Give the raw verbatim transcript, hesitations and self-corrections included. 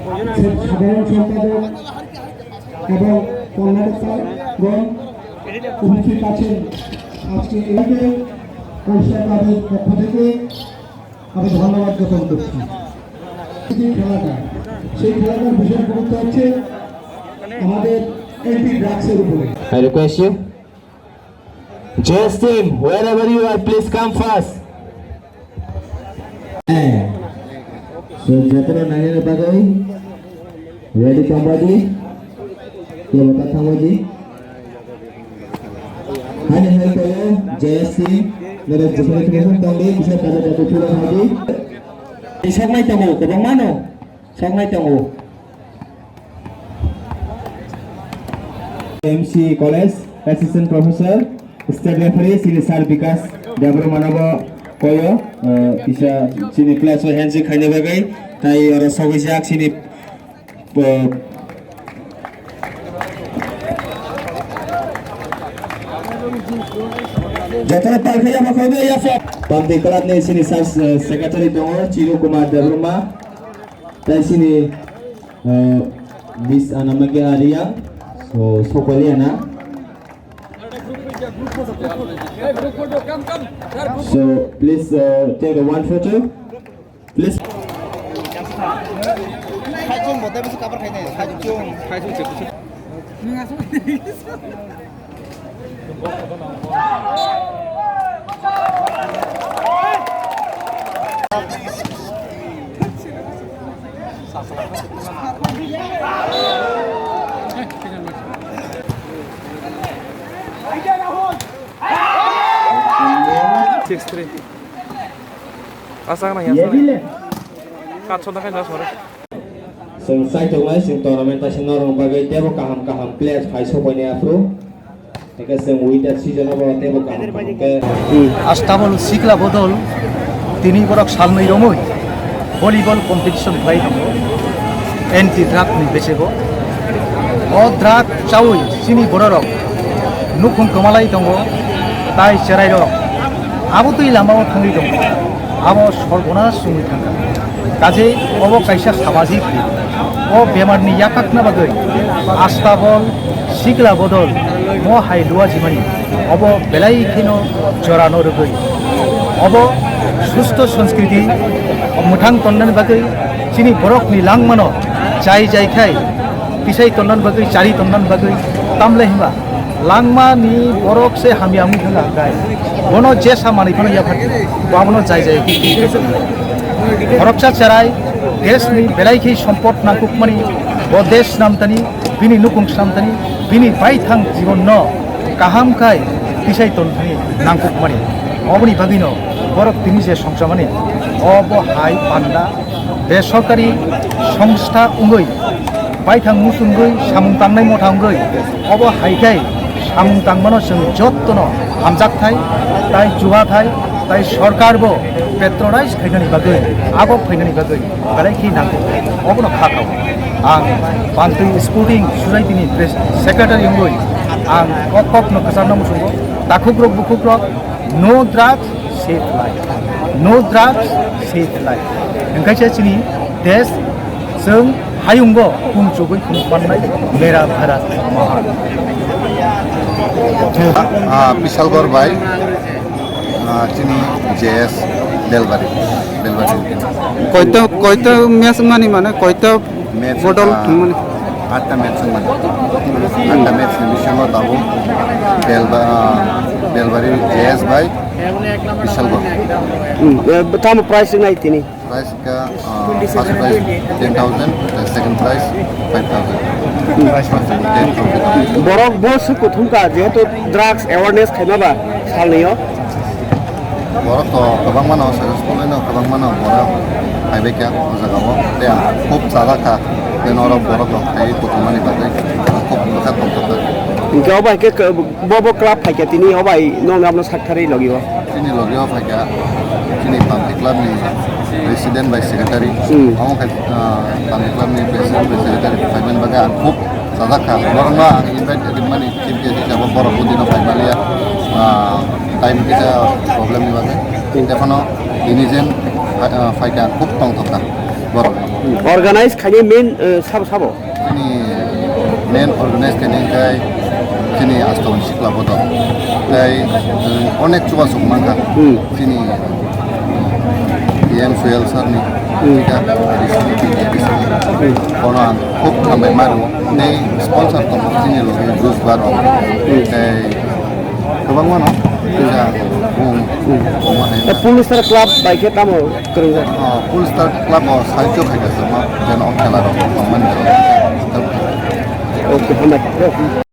সাধারণ সম্পাদক এবং কর্ণাটকগণ উপস্থিত আছেন। আজকে এই যে পরিষদ তাদের পক্ষ থেকে আমি ধন্যবাদ জ্ঞাপন করছি। যে খেলাটা, সেই খেলাটার বিশেষ গুরুত্ব হচ্ছে আমাদের অ্যান্টি ড্রাগসের উপরে। I request you, J S team, wherever you are, please come first. So, jotono nangani bagwi ready tongbaidi, kebo ta thangbaidi. Hani hai tayo, J S team, nere jisai tongdi, bisa tada tada chula haidi. Isok mai tongo, kobang mano. Soknai tongo. M C College Assistant Professor, State Referee, chini Sir Bikash Debbarma no bo koyo, uh, kisa chini class o handshake khaina bagwi, tai oro sogwi jak chini, uh, jotono palphai ama koibe ya. Pamtwi club ni chini Sir, uh, Secretary tongo, Chiru Kumar Debbarma. Tai sini, eh, Miss Anamake Aria, so, Sokoliana. So, please, eh, take a one photo. Please. Six three. Asang na ya. Katso na kai na sore. Chwng chaitok nai, chwng tournament kaisa norok bagwi teibo kaham kaham players phai sopainai aphuru. Hingkhe chwng winter season o bo teibo kaham kaham khe. Astabol sikla bodol tini borok salnwi romwi volleyball competition khlai tongo. Anti drug ni besego. O drug chawi chini bororok nukhung kwmalai tongo, tai cherairok abo twi lama o thangwi tongo. Abo sorbonas wngwi thangkha. Kaje obo kaisa samajik ri. O bemar ni yakakna bagwi astabol, sikla bodol, mo hai lua jimani. Obo belai kheno jora no rwgwi. Obo susto sanskriti mwthang tonnani bagwi chini borok ni langmano jai jai khai tisai tonnani bagwi, chari tonnani bagwi tamle hima. Langma ni borok se hamya wngwi thangkha hwnkhe, bono jesa manwi phano yaphardi, bo abono jai jai khe khe khe. Khoroksa cherai, desh ni belai khe sompot nangkukmani, bo desh swnamtani, bini nukhung swnamtani, bini baithang jibon no kaham khai tisai tongthani nangkukmani. Oboni bagwi no borok tini je songchamani, obo hai panda. Besorkari songstha wngwi, baithang muchungwi, samung tangnai motha wngwi, obo hai khe samung tangmano chwng jottono hamjakthai, tai chubathai, tai sorkar bo patronize khainani bagwi, abo phainani bagwi belai khe nangkuk, obono kha kao. Ang Pantwi Sporting Society ni pres-, secretary wngwi ang o kokno kwcharna muchungo, takhukrok bukhukrok, no drugs, save life. No drugs, save life. Hingkhe se chini desh, chwng hayungo pungchugwi phunuk mannai Mera Bharat Mahan. Ah, Bishalgarh bai, ah, chini J S Belbari, Belbari. Koita, koita match mani mane koita Match, bodol ah, thwngmani. Atta match wngmani. Atta match ni bisingo tabuk Belba-, ah, Belbari J S bai Bishalgarh. Hmm, eh, tamo price nai tini? Price ka, ah, first prize ten thousand, second prize five thousand. Hmm. First prize ten thousand. Borok bo se kuthum ka, jehetu drugs awareness khaima ba salnio. Borok to kwbangma no successful no, kwbangma no borok phaibai kha o jaga o. Tei ang khub chajak kha, tei norok borok rok phaiwi kuthumani bagwi ang khub bwkha tongthok kha. Hingke o bai khe bo bo club phai kha tini o bai nong abono sak tharwi logi o. Chini logi o phai kha chini public club ni president bai secretary. Hmm. Omo khe, ah, public club ni president bai secretary phaimani bagwi ang khub chajak kha. Borok no ang invite rimani. Chief guest hisabe borok bo dino phai maliya, ah, time kisa problem ni bagwi. Tei phano tini jen, ah, phaikha khub tongthok kha borok. Organize khainai main, eh, sabo sabo? Chini main organize khainai khe chini Aston Sikla Bodol. Tei, eh, onek chubachu mankha. Hmm. Chini P M Soyal sir ni Hmm. tei ka additional P M sir. Hmm. Bono ang khub hambai ma rwo. Tei sponsor tongo chini logi Bruce Barok. Hmm. Tei kwbangma no. Kisa, hmm, hmm, kwbangma hai. Tei Pool Star Club bai khe tamo kwrwngjak? Oh, Pool Star Club o sahajyo khaikha kwbangma, jeno o khela rok kwbangma ni. Okay, hambai.